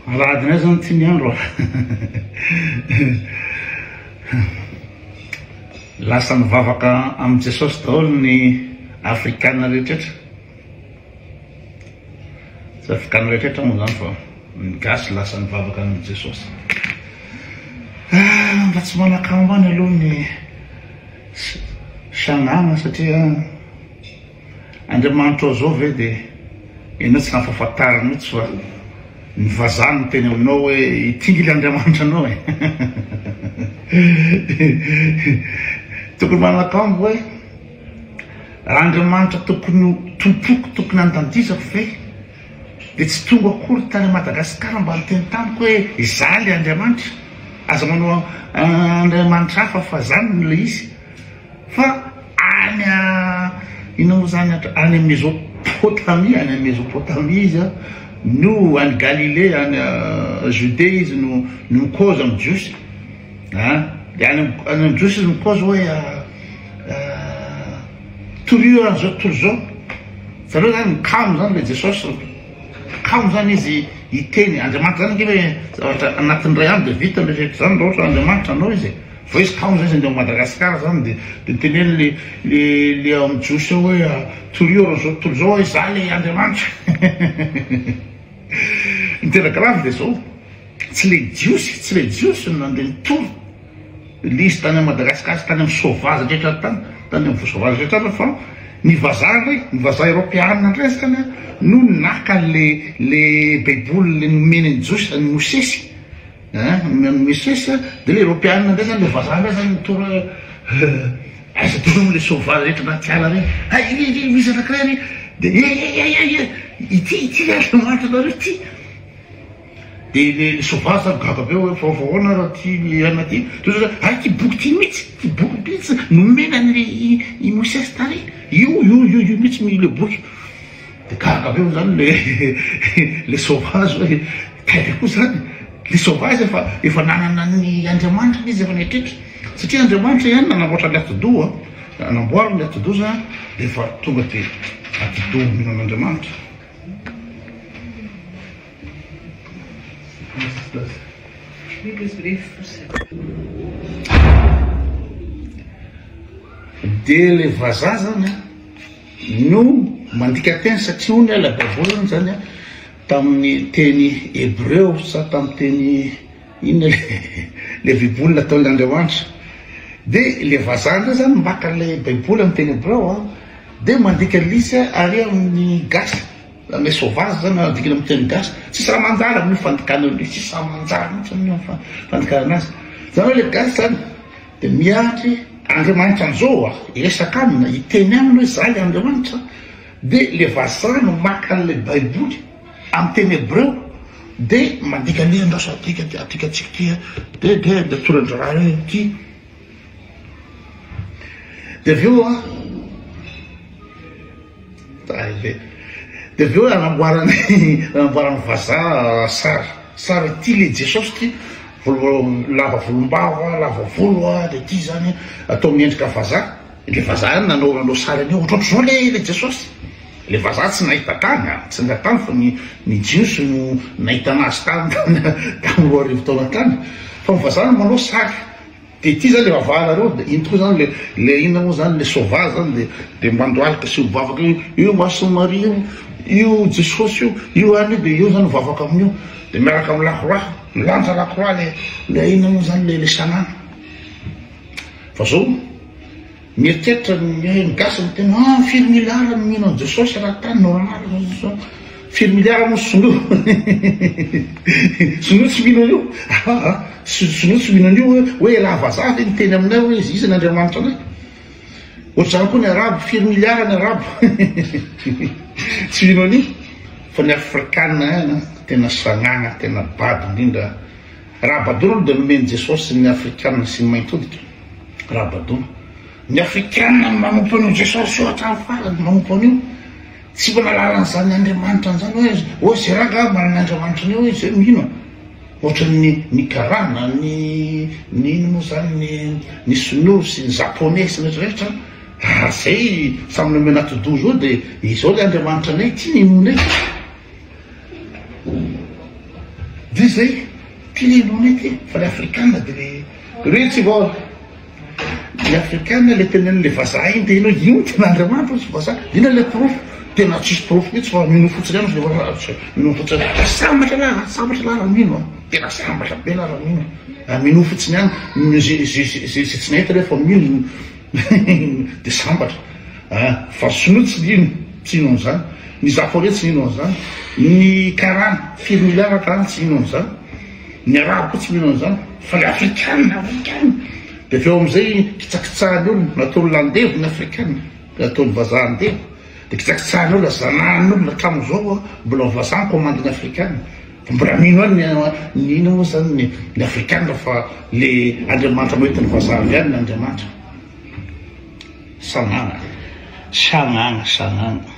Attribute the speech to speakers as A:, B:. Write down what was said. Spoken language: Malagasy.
A: Alahadinay zany ty ny andro a. Lasa nivavaka amin'i Jesosy daholo ny Afrikana rehetrretra. Tsy Afrikana rehetrretra moa zany fa ny gasy lasa nivavaka amin'i Jesosy. Ah, mba tsy manakamba any aloha ny Shanana satria Andriamanitrao zao ve de enao tsy nafafantariny mihitsy fa ny vazaha no miteny aminao hoe ity nge le Andriamanitra anao e! Tokony manakambo hoe raha Andriamanitra tokony ho tompoko tokony handandizako ve de tsy tonga akory tany Madagascar mba niteny tamiko hoe izaho le Andriamanitra aza manao Andriamanitra hafa fa zany le izy. Fa any a, inona moa zany atra, any Mesopotamia, any Mesopotamia izy a, no any Galilée, any Judée izy no no mikoza amin'ny Jiosy, a, de any any amin'ny Jiosy izy mikoza hoe torio an'izao tontolo izao, zareo zany mikamo zany le Jesosy, kamo zany izy hiteny, Andriamanitra zany ange hoe zavatra anatin'ny iray andro de vita le rehetra zany raha ohatra Andriamanitra anao izy e. Vao izy kamo zay izy andeha ao Madagascar zany de de niteneny le le le ao amin'ny jiosy ao hoe torio reo zao tontolo zao hoe za le Andriamanitra. Ny tena grave de zao, tsy le jiosy, tsy le jiosy no nandeha nitory le izy tany Madagascar sy tany amin'ny sauvage rehetra tany, tany amin'ny sauvage rehetra tany fa ny vazaha ndray, ny vazaha eropeana ndray zany no naka le le baiboly le nomeny ny jiosy, ny Mosesy. Ein, Mosesy a, de le eropeana ndray zany, le vazaha ndray zany mitory hoe aiza daholo moa le sauvage rehetra anaty ala reny, hay iry iry misy anakiray ry, de eh eh eh eh ity ity ry Andriamanitra nareo ity, de le le sauvage zany gaga be hoe fa fa ahoana raha ty le aina ty, de zao hay ty boky ty mihitsy, ty boky mihitsy nomena an'le i Mosesy tary, io io io io mihitsy le boky. De gaga be moa zany le le sauvage hoe kay koa zany le sauvage efa efa nanana ny Andriamanitra izy efa nieritreritra satria Andriamanitra ihany nanamboatra ny atidoha nanamboariny ny atidoha zany de efa tonga de atidoha mino an'Andriamanitra. De le vazaha zany an. No mandika teny satria hono ilay baiboly hono zany tamin'ny teny hebreo sa tamin'ny teny inona le baiboly nataon'ilay Andriamanitra de le vazaha ndray zany maka le baiboly amin'ny teny hebreo a de mandika lisy ary amin'ny gasy le sauvage zany adikana amin'ny teny gasy tsisy raha manjary amin'io fandikana io tsisy raha manjary mihitsy amin'io fandikana azy zany hoe le gasy zany Dia miandry Andriamanitra an'izao a, hiresaka aminy, hiteny aminy hoe za ilay Andriamanitra, dia le vazaha no maka an'ilay baiboly amin'ny teny hebreo dia mandika an'io andraso adika ty adikantsika ty a, dia dia dia toran-draharaha hoe ity, dia avy eo a. Dia avy eo anamboarany anamboarany vazaha sary sary ity le Jesosy ity volo lava volombava lava volo a dia ity zany atao miendrika vazaha le vazaha ihany nanao nanao sary an'io ohatrohatr'izao le le Jesosy le vazaha tsy nahita tany a tsy nahita tany fa ny ny Jiosy no nahita anazy tany tamin'ny 2000 taona tany fa ny vazaha no manao sary De ity zany le vavahanareo de iny tokoa zany le le inona moa zany le sauvage zany de de mandohalika sy mivavaka io io Masina Maria io io Jesosy io io any io de io zany mivavaka amin'io de miaraka amin'ny lakroa milanja lakroa le le inona moa zany le le sanana fa zao Mieritreritra ny hoe ny gasy miteny ah firy milliard no mino an'i Jesosy raha tany normal zao firy milliard moa sinoa sinoa tsy mino an'io ah sinoa tsy mino an'io hoe hoe raha vazaha ve miteny aminay hoe izy iza ny Andriamanitra anay ohatr'izany koa ny arabo firy milliard ny arabo tsy mino an'io fa ny afrikana tena sagnagna tena bado indrindra Raha badoana aloha dia nomen'i Jesosy ny afrikana sy ny mainty hoditra. Raha badoana. Ny afrikana no manompo an'io Jesosy io hatramin'ny farany, manompo an'io. Tsy mba nahalala an'izany Andriamanitra an'izany hoe hoe zay rangaha manana Andriamanitra an'io hoe zay mino. Ohatran'ny ny karana, ny ny inona moa zany ny ny sinoa sy ny japonais sy ny rehetra rehetra. Raha zay samy nomena atidoha zao dia izao ilay Andriamanitra anay, ity ny inoanay. De zay, ty le inoanay ty fa le afrikana de le re tsy vao le afrikana le tenenin'le vazaha iny de ianao io no tena Andriamanitra hozy vazaha, inona le porofo? Tena tsisy porofo mihitsy fa minoa fotsiny ihany hozy le vazaha, minoa fotsiny ihany, sambatra lah, sambatra lah raha mino an, tena sambatra be lah raha mino, minoa fotsiny ihany, ze ze ze ze tsy nahita refa mino de sambatra ah, fa sinoa tsy nino, tsy hino an'izany, ny japonais tsy nino an'izany, ny karana firy milliard karana tsy nino an'izany, ny arabo koa tsy mino an'izany, fa ny afrikana, afrikana, de avy eo am'izay kitsakitsahan'ny olona, nataon'ny andevo ny afrikana, nataon'ny vazaha andevo, de kitsakitsahan'ny olona, zanahan'ny olona hatramin'izao mbola ny vazaha mi-commande ny afrikana, Mbola mino any ny inona moa zany ny ny afrikana fa le Andriamanitra noentin'ny vazaha avy any ny Andriamanitra. Sagnagna. Sagnagna, sagnagna.